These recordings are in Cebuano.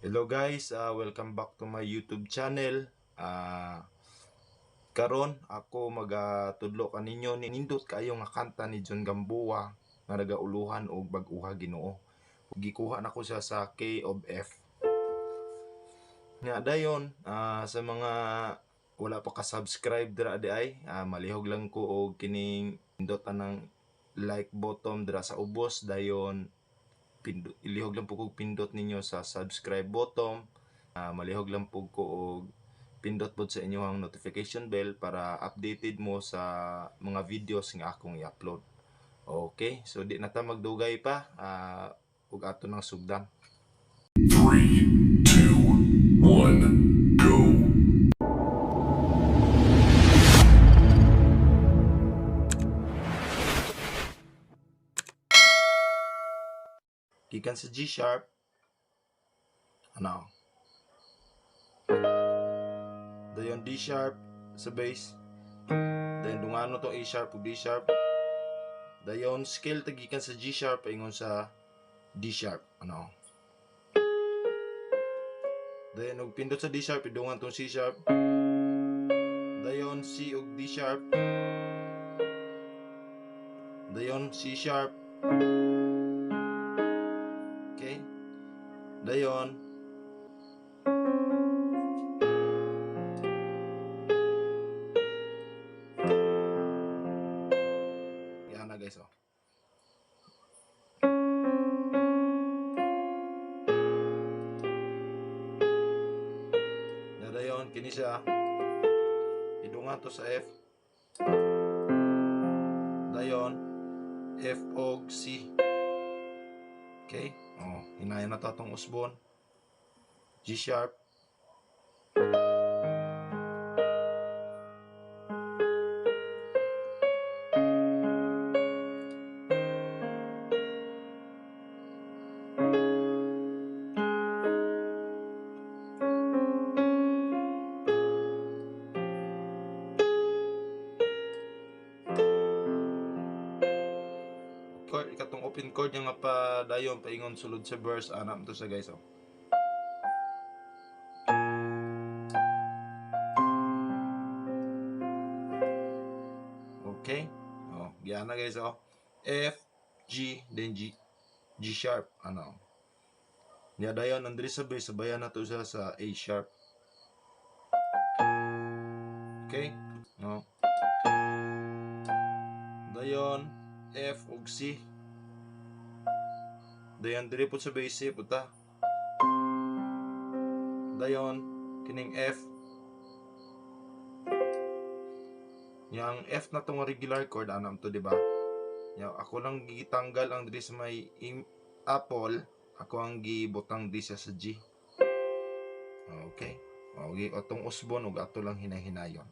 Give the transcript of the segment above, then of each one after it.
Hello guys, welcome back to my YouTube channel. Karon ako magatudlo kaninyo ni nindot kaayo nga kanta ni John Gamboa nga nagauluhan og Bag-uha Ginoo. Gikuha nako siya sa K of F. Nga dayon, sa mga wala pa ka-subscribe dira di ay, malihog lang ko og kining pindot anang like button dira sa ubos, dayon pindot, ilihog lang po kog pindot ninyo sa subscribe button. Malihog lang po ko og pindot pod sa inyong notification bell para updated mo sa mga videos nga akong i-upload. Okay, so di na ta magdugay pa, ug ato nang sugdan. 3, 2, 1, go. Gikan sa G sharp, ano? Dayon D sharp sa bass. Dayon dungano tong A sharp ug D sharp. Dayon scale ta gikan sa G sharp paingon sa D sharp, ano? Dayon og pindot sa D sharp, idungan tong C sharp. Dayon C ug D sharp. Dayon C sharp. Okay? Dayon yan na guys, oh. Na dayon kini siya. Idungan to sa F. Dayon F og C. Okay? Oh, hinayon na to atong usbon. G sharp. Chord katong open chord nga pa dayon paingon sulod sa verse, ana to sa guys, oh. Okay? Oh, giana guys, oh. F, G, then G, G sharp, ano. Nya dayon ang diri sa bass, sabayan na to siya sa A sharp. Okay? No. Dayon F ug C. Dayon diri pud sa bass, C puta. Dayon kining F. Yang F na tong regular chord anam to, di ba? Nya ako lang gitanggal ang diri sa may apple, ako ang gibutang di siya sa G. Okay. Okay, atong usbon ug ato lang hinahinayon.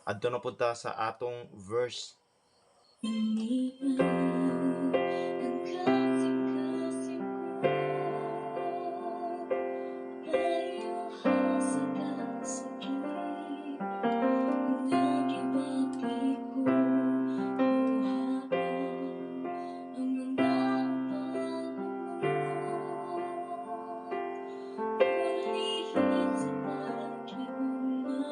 Adto na punta sa atong verse. Ang kasing-kasing ko ay sa kasakit Nagibati ko kuhaan ang mga pagmumot Ulihin sa pagkigugma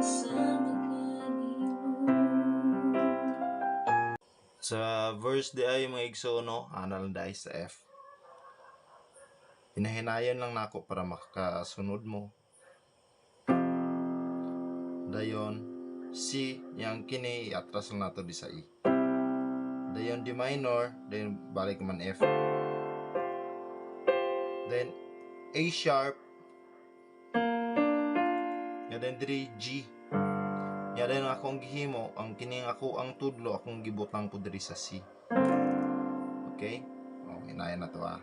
Nasama ka nimo. Sa verse di ay mga igsoon, no, ana lang dai sa F. Hinahinayon lang nako para makakasunod mo. Dayon C, yang kini iatras lang nato di sa E. Dayon D minor, dayon balik man F. Then A sharp. Ya then diri G. Ya dayon akong gihimo, ang kining ako ang tudlo akong gibutang po diri sa C. Okay? Oh, hinayon na to ah.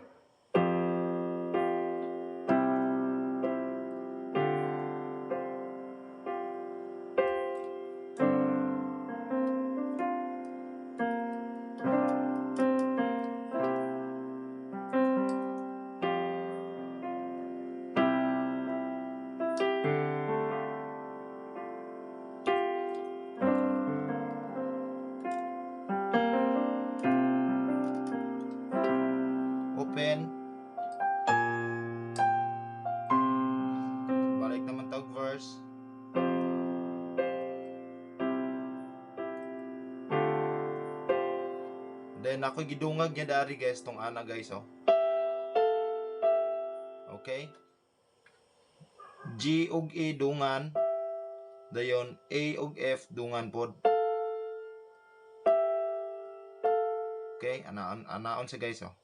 Dayon ako'y gidungag niya dari, guys, tong ana, guys, oh. Okay? G ug E dungan, dayon A ug F dungan pod. Okay, anaon anaon siya, guys, oh.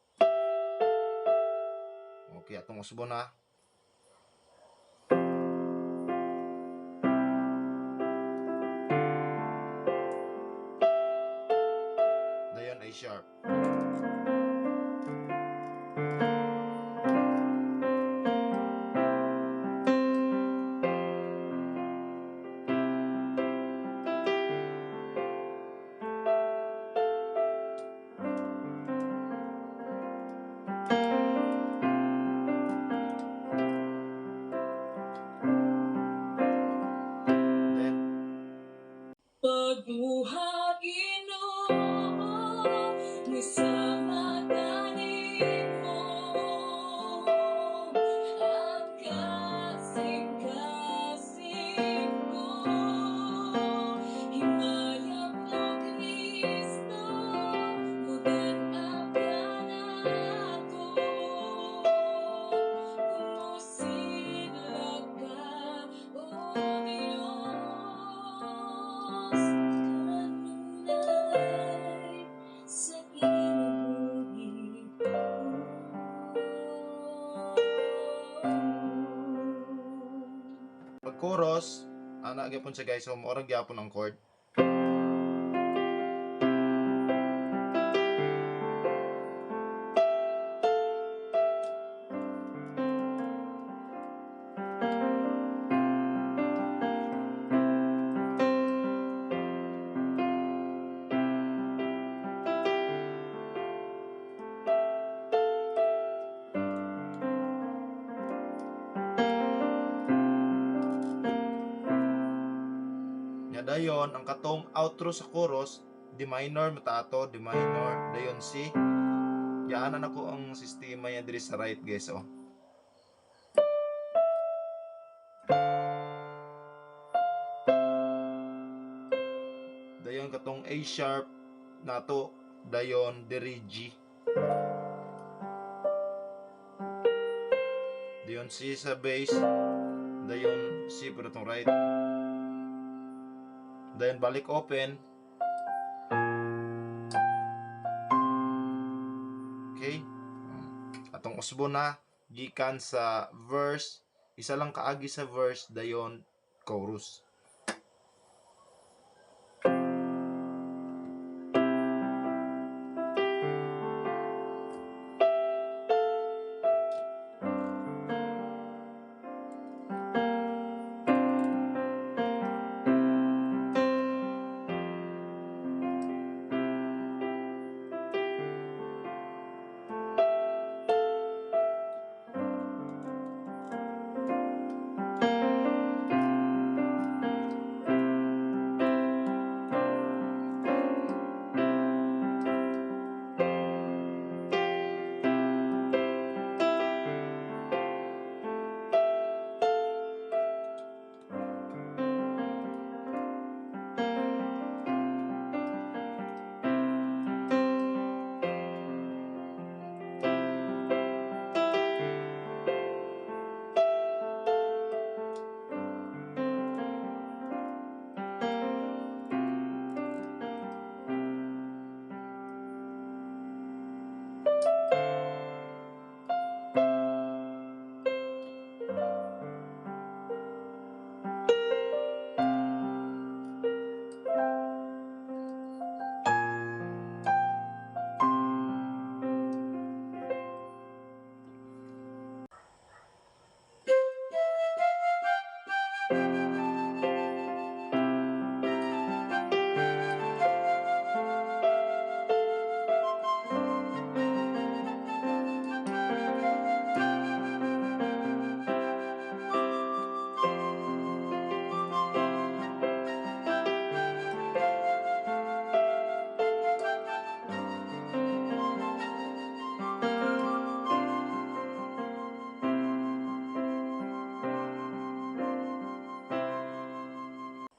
Okay, atong usbon na. Dayon A sharp. Then Pagbuhat Ginoo, misama kanimo ang kasing-kasing ko. Himaya mo, Kristo, mudan-ab kanako. Kumusidlak ka, O Diyos, kanunay sa kinabuhi ko. Pag chorus, ana gyapon siya, guys, so mao ra gyapon ang chord. Nya dayon ang katong outro sa chorus, D minor mata ato, D minor, dayon C. Yaanan ako ang sistema niya diri sa right, guys, oh. Dayon katong A sharp nato, dayon diri G. Dayon C sa bass, dayon C pero tong right. Then balik open. Okay? Atong usbo na gikan sa verse, isa lang kaagi sa verse, dayon chorus.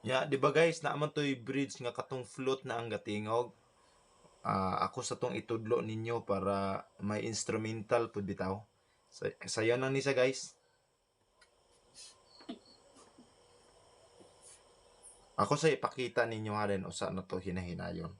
Ya, di ba, guys, naa man to'y bridge nga katong flute na ang gatingog. Ako sa tong itudlo ninyo para may instrumental pud bitaw. Sayo nang ni siya, guys. Ako sa ipakita ninyo halin usa na to hinahinayon.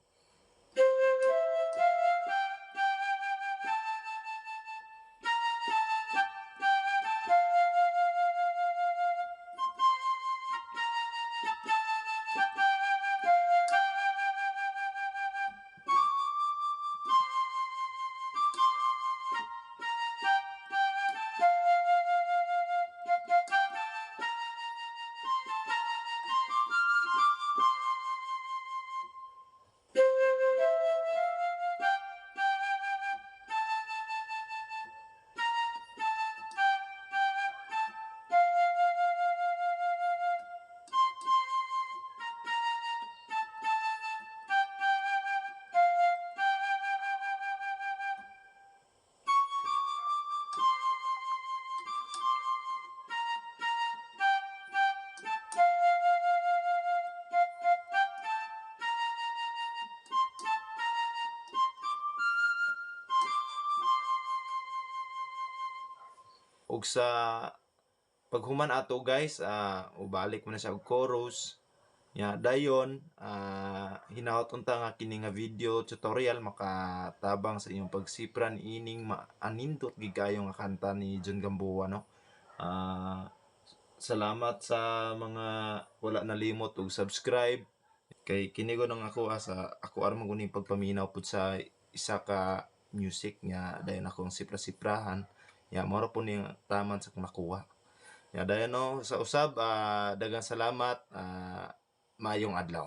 Ug sa paghuman ato, guys, ubalik mo na siya og chorus. Ya, dayon hinahot unta nga kini nga video tutorial makatabang sa inyong pagsipran ining maanindot gid kayo nga kanta ni John Gamboa, no. Salamat sa mga wala nalimot og subscribe kay kini ko nang ako asa ako aron man kuning pagpaminaw pud sa isa ka music nga dayon akong sipra-siprahan. Ya, mao ra po ning taman sa akong nakuha. Ya, dayon no, sa usab, daghang salamat, maayong adlaw.